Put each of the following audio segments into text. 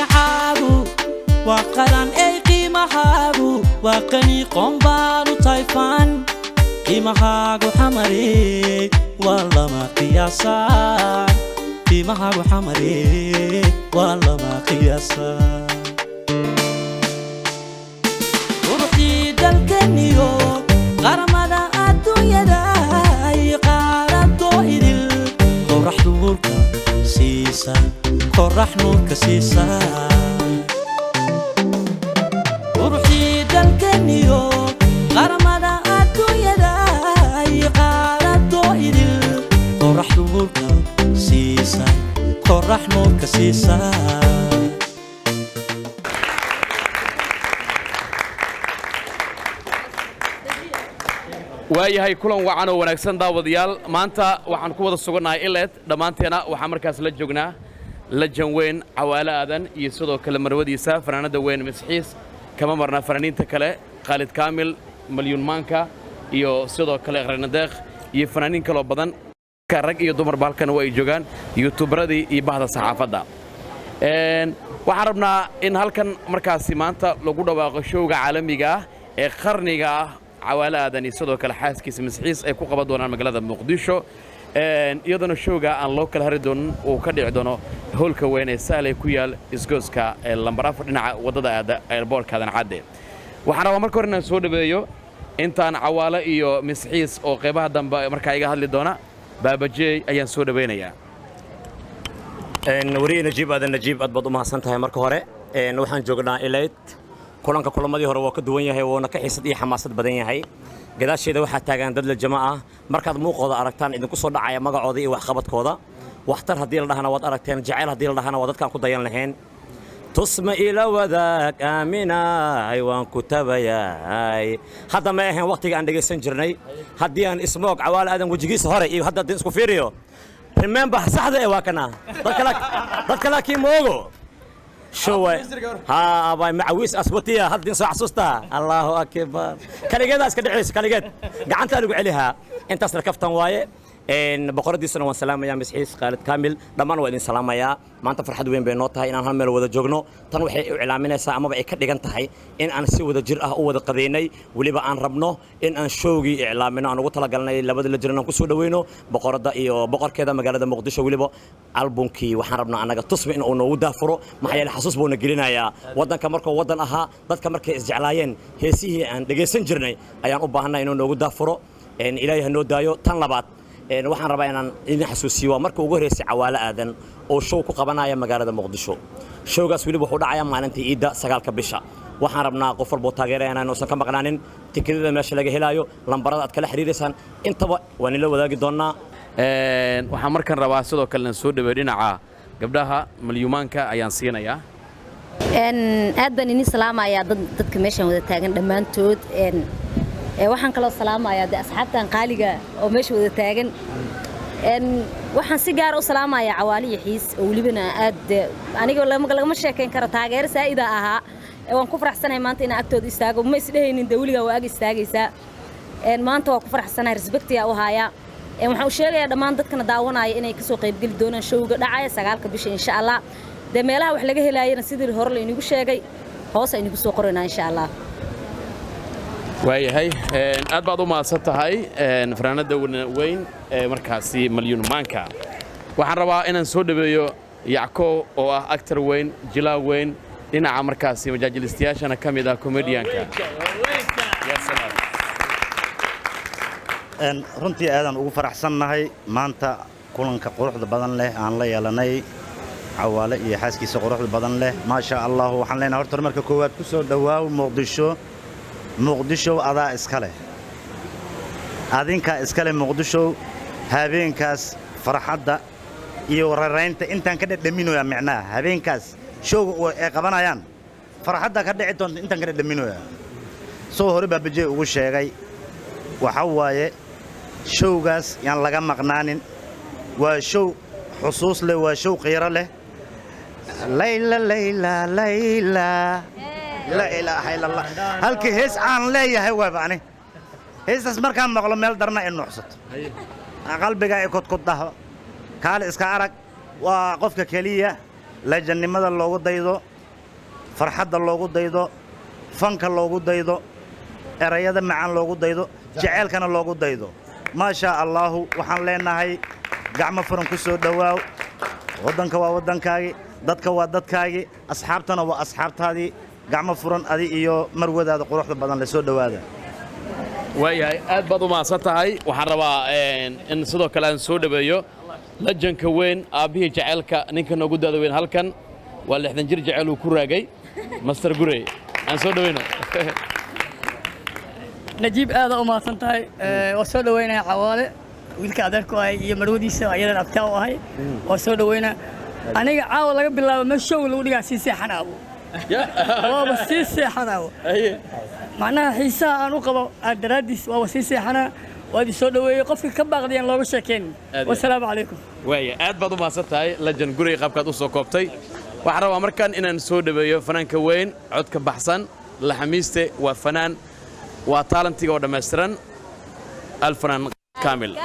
Magacaagu waa qaran ey, qiimahaagu waa qani, qoombaanu tayfan. Qiimahaagu Xamare waa lama qiyaasaan, qiimahaagu Xamare waa lama qiyaasaan. Quruxdii dalkaniyo qaramada adduunyada iyo qaaradoo idil, qorax nuurka siisa, qorax nuurka siisa. Quruxdii dalkaniyo qaramada adduunyada iyo qaaradoo idil, qorax nuurka siisa, qorax nuurka siisa. Waayahay, kulan wacan oo wanaagsan, daawadayaal. Maanta waxaan ku wada sugannahay Ileed. Dhammaanteena waxaan markaas la joognaa legend weyn Cawaale Aadan iyo sidoo kale marwadiisa, fanaanadda weyn Misxiis. Kama marna fanaaniinta kale, Khaalid Kaamil, Malyuun Maanka iyo sidoo kale Qaranadeeq iyo fanaaniin kaloo badan. Rag iyo dumarba halkan waa ay joogaan, youtuberadii iyo bahda saxaafadda. Waxaan rabnaa in halkan markaasi maanta lagu dhawaaqo showga caalamiga ah ee qarniga ah, Cawaale Aadan iyo sidoo kale xaaskiisa Misxiis ay ku qaban doonaan magaalada Muqdisho, iyadana showga aan loo kala hari doonin uu ka dhici doono hoolka weyn ee Sahlay ku yaal isgooska ee lambar 4, dhinaca waddada aada airportka Aadan Cadde. Waxaan rabaa marka hore inaan soo dhaweeyo intaan Cawaale iyo Misxiis oo qaybaha dambe markaa iga hadli doona. Baabajey ayaan soo dhawaynayaa. Wariye Najiib Aadan Najiib, aad baad u mahadsan tahay. Marka hore waxaan joognaa Ilayd. Kulanka kulamadii hore waa ka duwan yahay, wuuna ka xiisad iyo xamaasad badan yahay. Gadaasheeda waxaa taagan dad lejama ah. Markaad muuqooda aragtaan, idinku soo dhacaya magacooda iyo waxqabadkooda. Waxtar haddii la dhahana waad aragteen, jacayl haddii la dhahana waa dadkaan ku dayan lahayn. Tusma ila wadaag, aaminaay, waan ku tabayaay. Hadda ma ahayn waqtiga aan dhegaysan jirnay. Haddii aan ismoog Cawaale Aadan wejigiisa hore iyo hadda haddii isku fiiriyo, remember saxda ee waa kana dadka, laakiin moogo showa ha abay macawiis aswatiya. Haddin soo xasuustaa, Allahu akbar, kaligeedaa iska dhicayso, kaligeed gacantaa lagu celihaa. Intaasna kaftan waaye. Boqoradiisuna waan salaamayaa, Misxiis, Khaalid Kaamil, dhammaan waa idin salaamayaa. Maanta farxad weyn bay noo tahay inaan hal meel wada joogno. Tan waxay u iclaaminaysaa amaba ay ka dhigan tahay in aan si wada jir ah u wada qadaynay, weliba aan rabno in aan showgii iclaamino aan ugu talagalnay labada la jir inaan kusoo dhaweyno boqoradda iyo boqorkeeda magaalada Muqdisho. Weliba albumkii waxaan rabnaa annaga Tusmi in uu noogu daafuro, maxaa yeele xasuus buuna gelinayaa waddanka markuu waddan ahaa, dadka markay isjeclaayeen, heesihii aan dhegaysan jirnay ayaan u baahanay inuu noogu daafuro. Ilaahay ha noo daayo. Tan labaad, waxaan rabaa inaan idin xasuusiyo, waa marka ugu horreysay Cawaale Aadan oo show ku qabanaya magaalada Muqdisho. Showgaas weliba wuxuu dhacayaa maalinta Iidda, 9-ka bisha. Waxaan rabnaa qof walboo taageeraya inuusan ka maqnaanin. Tikidada meesha laga helaayo, lambarada aad kala xiriiraysaan, intaba waa nila wadaagi doonnaa. Waxaan markan rabaa sidoo kale inaan soo dhaweeyo dhinaca gabdhaha, Malyumaanka ayaan siinayaa. Aad baan idin salaamayaa dadka meeshan wada taagan dhammaantood. Waxaan kaloo salaamayaa de asxaabtan qaaliga oo meesha wada taagan. Waxaan si gaar u salaamayaa Cawaali iyo Xiis oo welibana aad aniga lagama sheekayn karo, taageero saa'ida ahaa. Waan ku faraxsanahay maanta inaan agtooda istaago. Ma isdhehaynin de weligaa waa ag istaagaysaa. Maanta waa ku faraxsanahay, respectiyaa u haayaa. Waxaan u sheegayaa dhammaan dadkana daawanaya inay kasoo qaybgeli doonaan showga dhacaya 9-ka bisha, insha Allah. Dee meelaha wax laga helaayana sidii hore la inigu sheegay, hoos aynigu soo qoraynaa, insha Allah. Waayahay, aad baad u mahadsan tahay, fanaanada weyn ee markaasi Malyuun Maanka. Waxaan rabaa inaan soo dhaweeyo Yacko oo ah actor weyn, jilaa weyn, dhinaca markaasi majaajilistayaashana ka mid ah, comedianka. Ya salaam. Runtii aadaan ugu faraxsannahay maanta kulanka quruxda badan leh aan la yeelanay Cawaale iyo xaaskiisa quruxda badan leh, maasha Allah. Waxaan leenahay horta marka koowaad ku soo dhowaaw Muqdisho. Muqdisho adaa iska leh, adinkaa iska leh Muqdisho. Habeenkaas farxadda iyo raraynta intaan ka dhadhaminooya, micnaha habeenkaas showga ay qabanayaan farxadda ka dhici doonta intaan ka dhadhaminooya. Soo hore Baabajey ugu sheegay, waxa waaye showgaas yaan laga maqnaanin. Waa show xusuus leh, waa show qiiro leh. Layla layla layla, laa ilaaha illa Allah. Halkii hees aan leeyahay waaba ani heestaas markaan maqlo meel darna ay nuuxsato, qalbiga ay kodkoddaho. Kaale iska arag, waa qofka keliya legendnimada loogu daydo. Farxadda loogu daydo, fanka loogu daydo, erayada macaan loogu daydo, jaceylkana loogu daydo. Maasha Allaahu, waxaan leenahay gacmo furan ku soo dhowaaw. Waddanka waa waddankaagii, dadka waa dadkaagii, asxaabtana waa asxaabtaadii. Gacmo furan adi iyo marwadaada quruxda badan le soo dhowaada. Waayahay, aad baad u mahadsan tahay. Waxaan rabaa in sidoo kale aan soo dhoweeyo legendka weyn, aabbihii jaceylka, ninka noogu daada weyn halkan. Waa 60 jir jecel uu ku raagay, Master Gurey. Aan soo dhoweyno. Najiib, aada u mahadsan tahay. Waa soo dhaweynaya Cawaale, wiilka adeerku ahay, iyo marwadiisa ayadan abtaa u ahay. Waa soo dhaweynaa. Aniga caawa laga bilaabo meel show lagu dhigaa sii seexanaabo, waaba sii seexanaabo. Macnaha xiisaha aan u qabo aad daraaddiis waaba sii seexanaa. Waad i soo dhaweeyey, qofka ka baaqdayaan looga sheekeyn. Wasalaamu calaykum. Waaya, aad baad u mahadsan tahay, legend Gurey, qaabkaad u soo koobtay. Waxaan rabaa markan inaan soo dhoweeyo fanaanka weyn, codka baxsan, laxamiiste, waa fanaan, waa talentiga oo dhammaystiran, alfanaan Kaamil.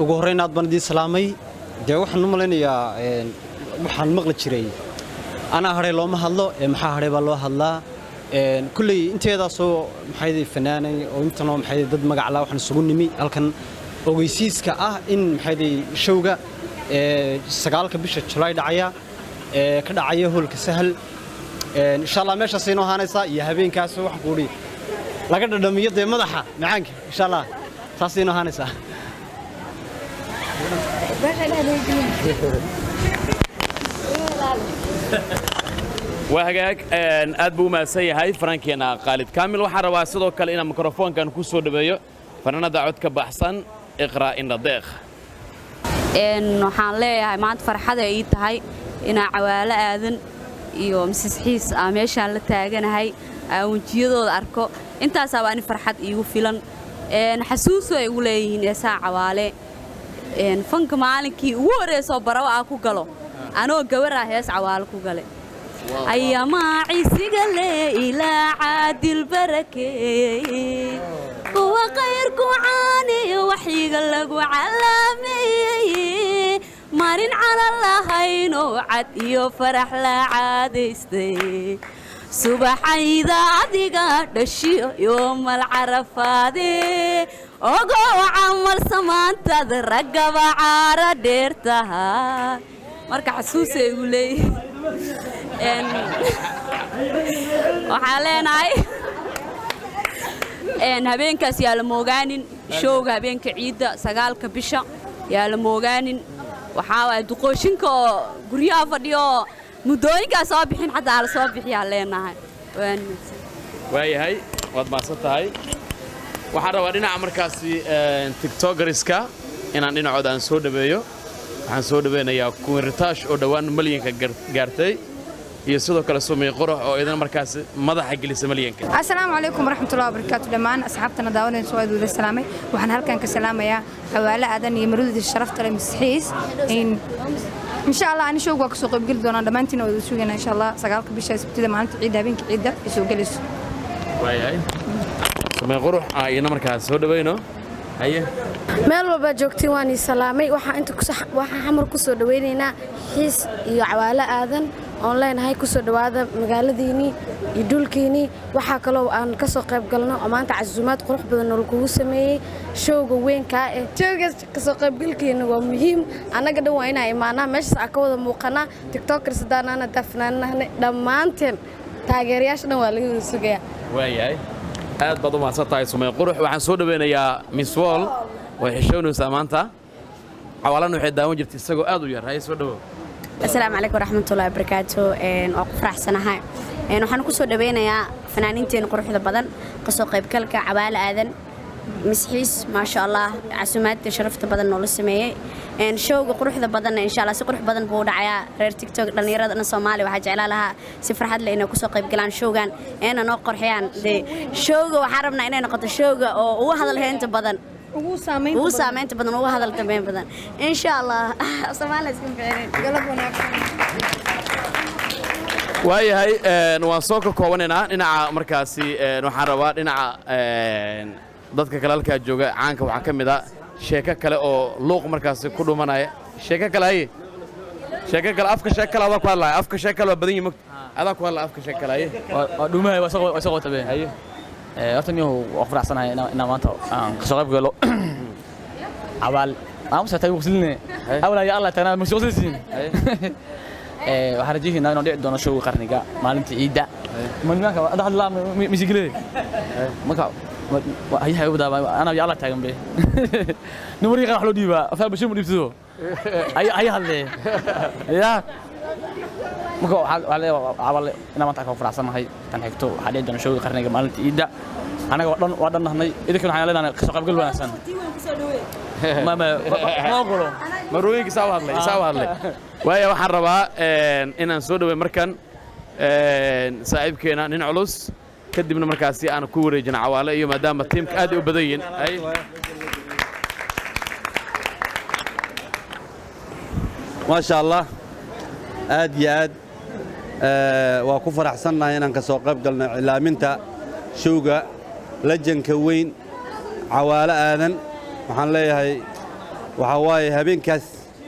Ugu horreyn aad baan idiin salaamay. Dee waxaan u malaynayaa, waxaan maqli jiray anaa hadhay looma hadlo ee maxaa hadhay baa loo hadlaa. Kulley inteedaasoo maxayday fanaanay oo intanoo maxayday dad magaclaa waxaan isugu nimi halkan ogeysiiska ah in maxayday showga 9-ka bisha Julaay dhacaya ee ka dhacaya hoolka Sahal. Insha Allah meeshaasay inoo ahaanaysaa iyo habeenkaas waxaan ku udhi laga dhadhamiyo dee madaxa macaanka. Insha Allah saasay inoo ahaanaysaa. Waa hagaag, aad buu u mahadsan yahay fanaankeena Khaalid Kaamil. Waxaan rabaa sidoo kale inaan mikrofoonkan ku soo dhaweeyo fanaanada codka baxsan, Iqra Indhadeeq. Waxaan leeyahay maanta farxad ay ii tahay inaan Cawaalo Aadan iyo Mrs Xiis aa meeshaan la taaganahay, aan wejiyadooda arko. Intaasaaba ani farxad iigu filan. Xasuusu ay igu leeyihiin eesaa Cawaale. Fanka maalinkii ugu horreysoo barawa aa ku galo anoo gabaraa hees Cawaale ku gale, ayamaa cisiga le ilaa caadil barakeeyey, kuwa kayrku caaniyo waxyiga lagu calaameeyey, marin cala lahaynoo cad iyo farax la caadaystay, subaxayda adiga dhashiyo yoomal carafaade, ogow camal samaantaad raggaba caara dheer tahaa. Marka xasuusay igu leeyihin. Waxaan leenahay habeenkaas yaa la moogaanin, showga habeenka ciidda 9-ka bisha yaa la moogaanin. Waxaa waaya duqooshinka oo guryaha fadhiyo oo muddooyinkaa soo bixin xataa la soo bixiyaa leenahay. Waayahay, waad mahadsan tahay. Waxaan rabaa dhinaca markaasi tiktokeriska inaan dhinacooda aan soo dhaweeyo. Waxaan soo dhaweynayaa Queen Ritaash oo dhowaan milyanka gaartay, iyo sidoo kale Sumay Qorox oo idana markaasi madaxa gelisa milyanka. Asalaamu calaykum waraxmatullahi wabarakaatu. Dhammaan asxaabtana daawanaysa waa wada salaamay. Waxaan halkan ka salaamayaa Cawaale Aadan iyo marwadii sharafta leh, Misxiis. Insha Allah ani showg waa kasoo qaybgeli doonaa. Dhammaantiin waa wada sugayna insha Allah 9-ka bisha, Sabtida, maalinta ciidda, habeenka ciidda ay soo gelayso. Waayahay, Sumay Qurux aan iyana markaas soo dhaweyno. Haye. Meel walbaa joogtiin waan ii salaamay. Waxaan inta waxaan Xamar ku soo dhawaynaynaa Xiis iyo Cawaalo Aadan oon leenahay ku soo dhowaada magaaladiinnii iyo dhulkiinnii. Waxaa kaloo aan ka soo qayb galno oo maanta casuumaad qurux badan oo lagugu sameeyey showga weynkaa eh. Showgaas kasoo qaybgalkiina waa muhiim. Annaga dhan waa inaa imaanaa meeshaas, aan ka wada muuqanaa. Tiktokers haddaanaana daafnaanahne, dhammaanteen taageerayaasha dhan waa laga wada sugayaa. Waayahay, aad baad u mahadsan tahay, Sumay Qurux. Waxaan soo dhaweynayaa Miss Wall. Way xishoonaysaa maanta. Cawaalana waxay daawan jirtay isagoo aad u yar. Haye, soo dhawow. Asalaamu calaykum waraxmatullahi wabarakaatu. Waa ku faraxsanahay. Waxaan ku soo dhaweynayaa fanaaniinteena quruxda badan, kasoo qaybgalka Cawaale Aadan, Misxiis, maasha Allah, casuumaadka sharafta badan noola sameeyey, showga quruxda badanna insha Allah si qurux badan buu u dhacayaa. Reer TikTok, dhallinyaradana Soomaaliya waxaa jeclaa lahaa si farxad leh inay kusoo qayb galaan showgan eena noo qorxiyaan. Dee showga waxaan rabnaa inay noqoto showga oo ugu hadal heynta badan, ugu saameynta badan, ugu hadal dambeyn badan insha Allah. Soomaaliya iska ficinin. Galab wanaagsan. Waayahay, waan soo ka koobanaynaa dhinaca markaasi. Waxaan rabaa dhinaca dadka kale halkaa jooga caanka waxaa ka mid a Sheeko kale oo luuq markaasi ku dhumanaya, sheeko kale haye, sheeko kale, afka sheeko kale adaa ku hadlaya, afka sheeko kale waa badan yihi mogta, adaa ku hadlaya afka sheeko kale haye. Waa dhuumahay, waa soo qabtay. Haye. Horta miyahu waa ku faraxsanahay inaan maanta aan kasoo qayb galo cawaal aamusa tahay waqsiline awla ya Allah tagnaa ma soo qoslaysiin. Waxaan rajaynaynaa inuu dhici doono showga qarniga maalinta ciidda nimanka hadda hadlaa misigile marka hayaha ugu daaba anaa ya Allah taagan be nin wariiqa wax loo dhiibaa afaa bashir mu dhiibsado ay hadlee ya. Marka waxaa leeyahay cawaale inaan maanta ka faraxsanahay. Tan xigto waxaa dhici doona showga qarniga maalinta ciidda. Anaga waa dhan waa dhan nahnay, idinkana waxaan leenahay kasoo qaybgal wanaagsan. Ma ogolo. Marooyinka saa u hadlay, saa u hadlay. Waaya, waxaan rabaa inaan soo dhaweey markan saaxiibkeena nin culus, kadibna markaasi aan ku wareejino Cawaale iyo maadaama tiimka aad ay u badan yihiin. Maasha Allah, aad iyo aad waa ku faraxsannahay inaan ka soo qayb galno iclaaminta showga lajanka weyn Cawaale Aadan. Waxaan leeyahay waxaa waaye habeenkaas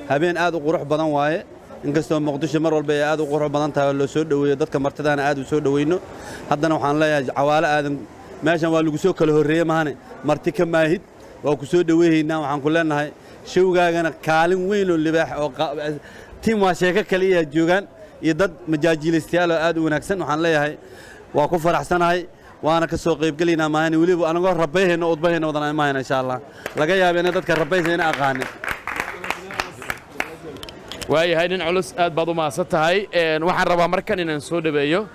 habeen aad u qurux badan waaye, inkastoo Muqdisho mar walba ay aad u qurux badan tahay oo loo soo dhoweeyo dadka martidaana aad u soo dhoweyno, haddana waxaan leeyahay Cawaale Aadan meeshan waa lagu soo kala horreeye mahane marti ka maahid, waa ku soo dhoweehaynaa. Waxaan ku leenahay showgaagana kaalin weyn oo libaax oo tiim waa sheeko kaliya joogaan iyo dad majaajiilaystayaal oo aad u wanaagsan. Waxaan leeyahay waa ku faraxsanahay waana ka soo qaybgelaynaa maahane, weliba anagoo rabayhayno udbahayno wadan imahayna insha Allah, laga yaaba inay dadka rabaysa ina aqaanin. Waayahay nin culus, aad baad u mahadsan tahay. Waxaan rabaa markan inaan soo dhaweeyo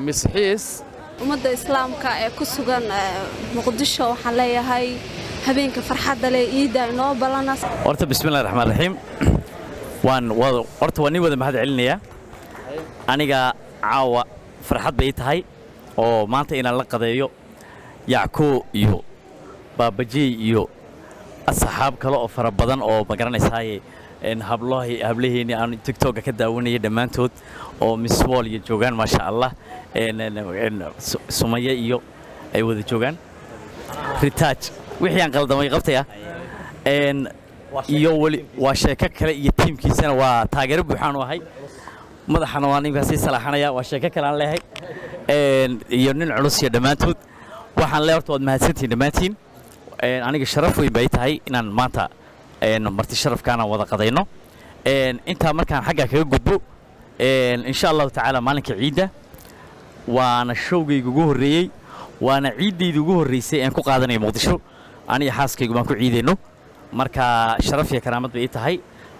Misxiis. Ummadda islaamka ee ku sugan Muqdisho waxaan leeyahay habeenka farxadda leh iidda inoo ballana. Horta bismillahi raxmaan raxiim, waan horta waa nin wada mahad celinayaa. Aniga caawa farxad bay ii tahay oo maanta inaan la qadeeyo Yackoo iyo Baabajey iyo asxaab kale oo fara badan oo ma garanaysaaye hablahi hablaheennii aan TikToka ka daawanayay dhammaantood oo Miss Wall iyo joogaan, maasha Allah, Sumaye iyo ay wada joogaan, Ritaaj, wixii aan qaldamay qabtaya iyo weli waa sheeko kale iyo tiimkiisana waa taageero buuxaan u ahay, madaxana waa ninkaa sii salaaxanaya, waa sheeko kale aan leeyahay iyo nin culus iyo dhammaantood waxaan leeyahay horta waad mahadsantihiin dhammaantiin. Aniga sharaf weyn bay tahay inaan maanta marti sharafkaana wada qadayno. Intaa markaan xaggaa kaga gudbo, insha Allahu tacaala maalinka ciidda waana showgayga ugu horreeyey, waana ciiddayda ugu horreysay aan ku qaadanayo Muqdisho, aniga xaaskaygu baan ku ciidayno. Marka sharaf iyo karaamad bay ii tahay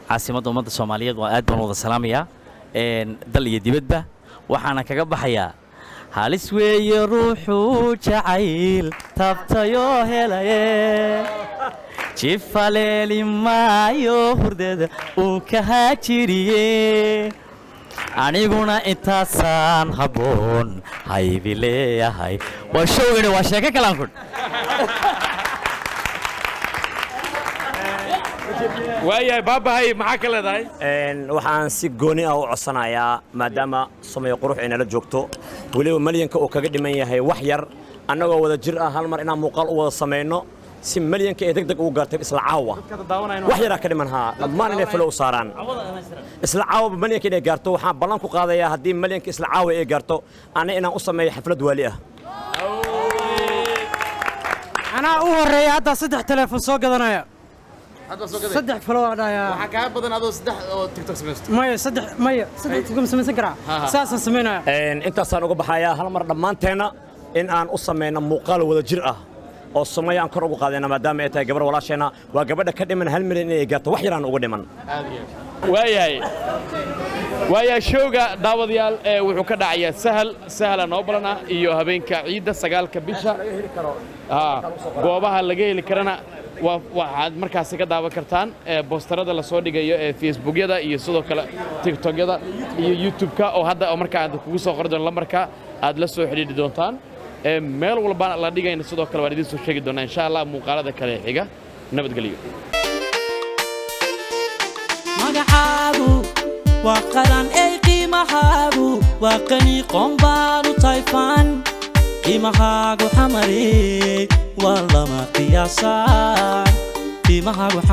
caasimadda ummadda Soomaaliyeed, waa aad baan wada salaamayaa dal iyo dibadba. Waxaana kaga baxayaa halis weeye ruuxuu jacayl taabtayoo helaye, jifaleeli maayo hurdada uu ka haajiriye, aniguna intaasaan habboon haybi leeyahay. Waa showgani, waa sheeko kalaan kun. Waayahay baabahay, maxaa ka leedahay? Waxaan si gooni ah u codsanayaa maadaama Sumayo Qurux ay nala joogto, weliba malyanka uu kaga dhiman yahay wax yar, annagoo wada jir ah hal mar inaan muuqaal u wada samayno si malyanka ay deg deg ugu gaartay isla caawa. Wax yaraa ka dhiman haa dhammaan inay falo u saaraan isla caawa malyanka inay gaarto. Waxaan ballan ku qaadayaa haddii malyanka isla caawa ay gaarto anna inaan u sameeyo xaflad waali ah. Anaa u horreeya hadda 3 teleefon soo gadanaya, 3 falo waa dhahayaa. Waxaa kaa badan adoo 3 oo TikTok samaysto. Maya, 3 maya, 3 TikTok samaysan karaa, saasaan samaynaya. Intaasaan uga baxayaa hal mar dhammaanteenna in aan u samayno muuqaal wada jir ah oo Sumaya aan kor ugu qaadayna, maadaama ay tahay gabar walaasheenna, waa gabadha ka dhiman 1 milyan inay gaarto, wax yaraan uga dhiman. Waayahay, waayahay, showga daawadayaal ee wuxuu ka dhacayaa Sahal Sahla Noobalana iyo habeenka ciidda 9-ka bisha. Goobaha laga heli karana waxaad markaasi ka daawan kartaan boosterada lasoo dhigayo ee Facebookyada iyo sidoo kale TikTokyada iyo YouTube-ka oo hadda oo markaa aad kugu soo qori doono lambarka aad la soo xidhiidhi doontaan. Meel walbana la dhigayna sidoo kale waan idiin soo sheegi doonaa insha Allah muuqaalada kale xiga. Nabadgelyo. Magacaagu waa qaran ey, qiimahaagu waa qani, qoon baanu tayfan, qiimahaagu xamari waa lama qiyaasaan. Wadnahaagu.